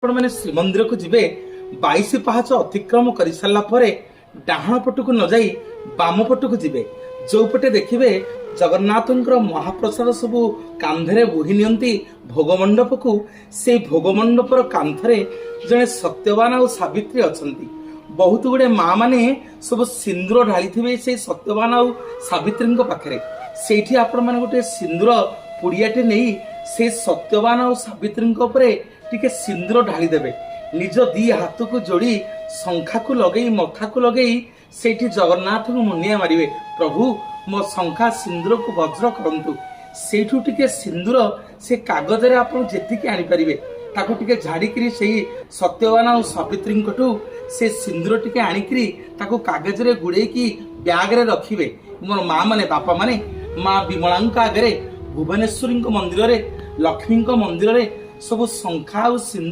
ଆପଣମାନେ ଶ୍ରୀମନ୍ଦିରକୁ ଯିବେ, 22 ପାହାଚ ଅତିକ୍ରମ କରିସାରିଲା ପରେ ଡାହାଣ ପଟକୁ ନ ଯାଇ ବାମ ପଟକୁ ଯିବେ। ଯୋଉପଟେ ଦେଖିବେ ଜଗନ୍ନାଥଙ୍କର ମହାପ୍ରସାଦ ସବୁ କାନ୍ଧରେ ବୋହି ନିଅନ୍ତି ଭୋଗ ମଣ୍ଡପକୁ, ସେଇ ଭୋଗ ମଣ୍ଡପର କାନ୍ଥରେ ଜଣେ ସତ୍ୟବାନ ଆଉ ସାବିତ୍ରୀ ଅଛନ୍ତି। ବହୁତ ଗୁଡେ ମା ମାନେ ସବୁ ସିନ୍ଦୁର ଢାଳିଥିବେ ସେଇ ସତ୍ୟବାନ ଆଉ ସାବିତ୍ରୀଙ୍କ ପାଖରେ। ସେଇଠି ଆପଣମାନେ ଗୋଟେ ସିନ୍ଦୁର ପୁଡିଆଟେ ନେଇ ସେ ସତ୍ୟବାନ ଆଉ ସାବିତ୍ରୀଙ୍କ ଉପରେ ଟିକେ ସିନ୍ଦୁର ଢାଳିଦେବେ। ନିଜ ଦି ହାତକୁ ଯୋଡି, ଶଙ୍ଖାକୁ ଲଗେଇ, ମଥାକୁ ଲଗେଇ ସେଇଠି ଜଗନ୍ନାଥଙ୍କୁ ମୁଣ୍ଡିଆ ମାରିବେ, "ପ୍ରଭୁ, ମୋ ଶଙ୍ଖା ସିନ୍ଦୁରକୁ ବଜ୍ର କରନ୍ତୁ।" ସେଇଠୁ ଟିକେ ସିନ୍ଦୁର ସେ କାଗଜରେ ଆପଣ ଯେତିକି ଆଣିପାରିବେ, ତାକୁ ଟିକେ ଝାଡିକିରି ସେଇ ସତ୍ୟବାନ ଆଉ ସାବିତ୍ରୀଙ୍କଠୁ ସେ ସିନ୍ଦୁର ଟିକେ ଆଣିକିରି ତାକୁ କାଗଜରେ ଗୁଡେଇକି ବ୍ୟାଗରେ ରଖିବେ। ମୋର ମା ମାନେ, ବାପା ମାନେ, ମା ବିମଳାଙ୍କ ଆଗରେ, ଭୁବନେଶ୍ୱରୀଙ୍କ ମନ୍ଦିରରେ, ଲକ୍ଷ୍ମୀଙ୍କ ମନ୍ଦିରରେ ସବୁ ଶଙ୍ଖା ଆଉ ସିନ୍ଦୁର